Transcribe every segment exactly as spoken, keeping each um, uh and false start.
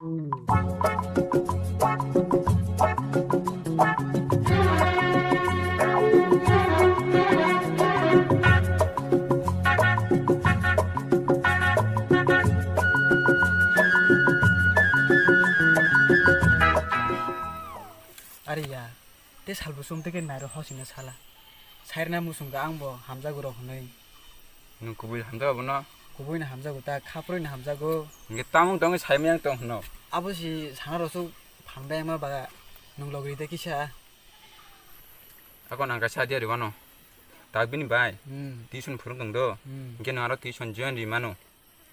Are ya, tei salbo chum tei khe nairo hosino sala. Sairna muchung kha ang bo hamjago rok hwnwi. Nwng kubui hamjago abono? Kubui no hamjago ta, khaprui no hamjago. Hingke tamung tongwi saimaya tong hwno. Abo si sana rosuk phandai ma ba nwng logri de kisa. Ako nang kaisa dia riwano. Tak bini bai. Hmm. Tuition phurung tong do. Hmm. Hingke nwng aro tuition join ri mano.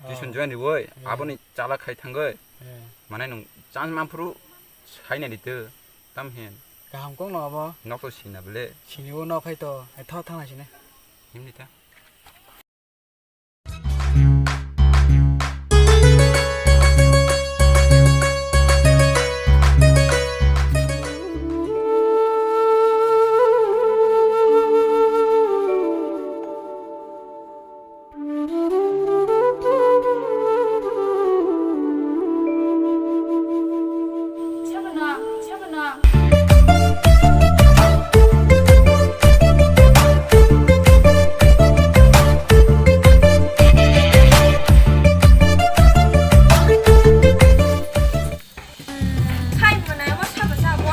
Tuition join riwoi, aboni chala khai thangoi. Eh. Mane nwng chance manphuru saina rito, tam hin. Kaham kok no abo? Nok to sina bele. Sini o nok hai to, ai tho thang sini. Himni ta. Hai, mwnai omo sabo sabo.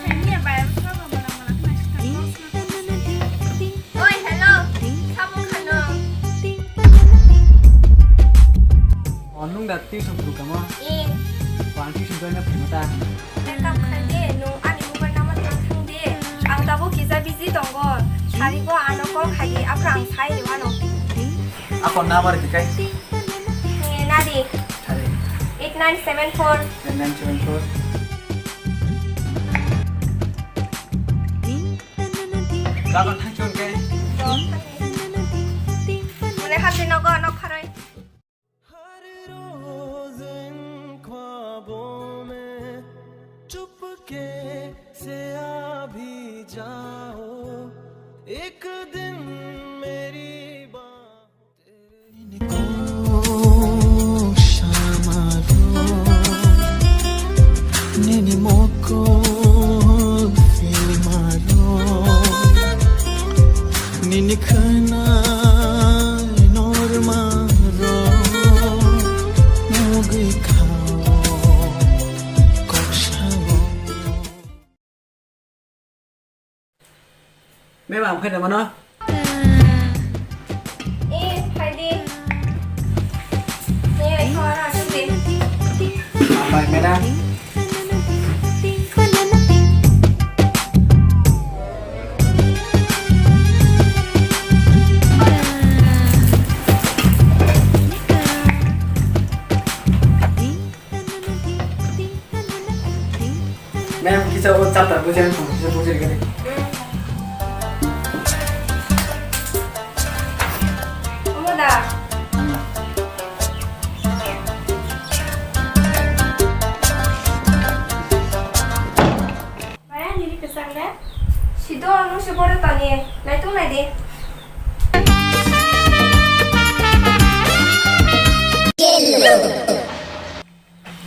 Sani ya bai omo sabo mwnai mwnai khna sita. Oi, hello. Sabo khano. O, nwng da tuition phuru kamo? Eh. Bo ang tuition join na phuru ta. Makeup khai de, nwng ani mobile number tang thang de. Ang tabuk kisa busy tongo. Sari bo ano call khai di, aphuru ang sai de wano. Ako number di kai? Eh, nadi. Sari. Eight nine seven four. Eight nine seven four. Bakal thangchon kai. Mane hati nogo nok kharoi. हर रोज इन ख्वाबों में चुपके से आ भी जाओ, एक दिन मेरी बाहों Nini ko shamaro, nini mokol filmaro, nini khwna norma ro, nugwi khao kok sao. Mem, ang phaina mano? Eh, phaidi. Eh, ai, khawara, asuk di. Hambai, madam. Ma'am, kisa o chapter bujiya, kisa bujiya gani. Omo da. Maya nini kwchang le? Sido, nwng se boro toni, naitung nai di.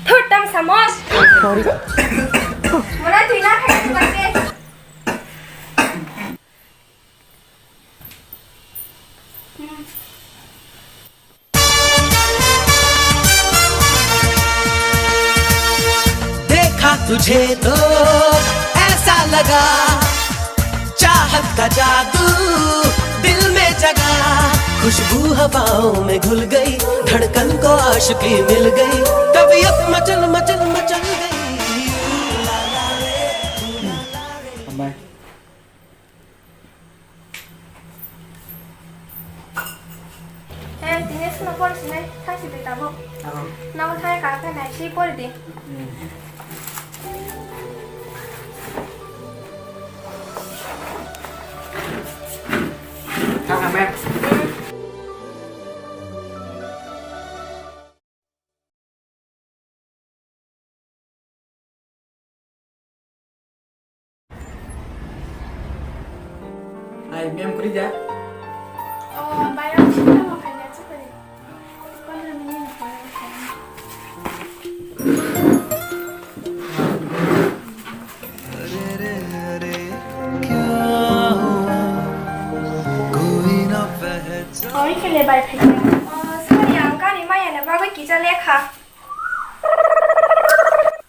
Thut, tang samos. Sorry. Mona twi na khai twi bai. देखा तुझे तो ऐसा लगा, चाहत का जादू दिल में जगा, खुशबू हवाओं में घुल गई, धड़कन को आशिकी मिल गई, तबीयत मचल मचल मचल गई। Hambai. He, tini sino pori sinai, thang si twi tabuk. Abo. Nogo thai ka khe nai si pori di. Hmm. Thang hambai. Hmm. Ai, mem kuri ja? Oh, bayar sih, mau kaya aja kali. Pondro minit mau kaya.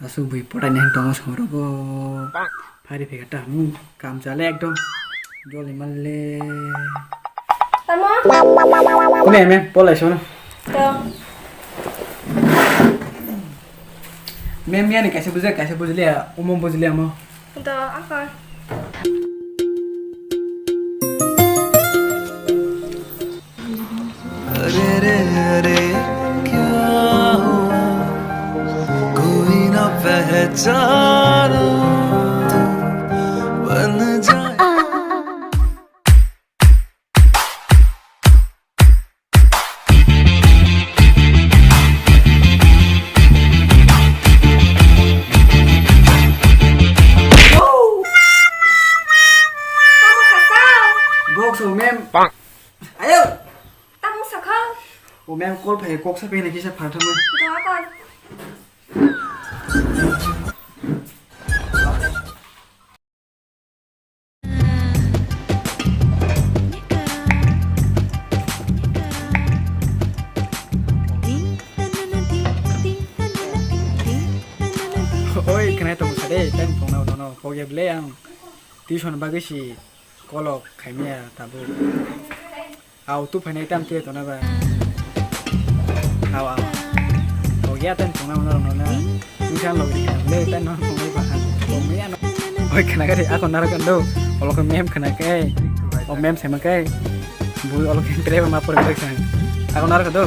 Asuk bui potai nang tongo songro go. Phari phega ta mu kam chale ekdom. Joli malle. Tamo? Kune me polai sono. To. Mem yani kaisa bujai kaisa bujliya, omo bujliya mo. To, akon. अरे रे अरे क्या हुआ, कोई ना पहचाना, तू बन जाए। Box o mem. Ayo. Tamo sakha. O mem call phai kok sa pena kisa phatha mo. Doa kon. Oi, khnai tong sa de, tang tong na no no, pogya ble ang tuition bagwi si kolok khaimya tabuk. Au, tu phainai tam te tona ba. Au, au. Au, ya tan tona mano no na. Insan lo ni le tan no tona ba. O me ano. Oi, khana kare, ako naro kan do. Olo ko mem khana kai. O mem sema kai. Bu olo ko tre ma por kai san. Ako naro kan do.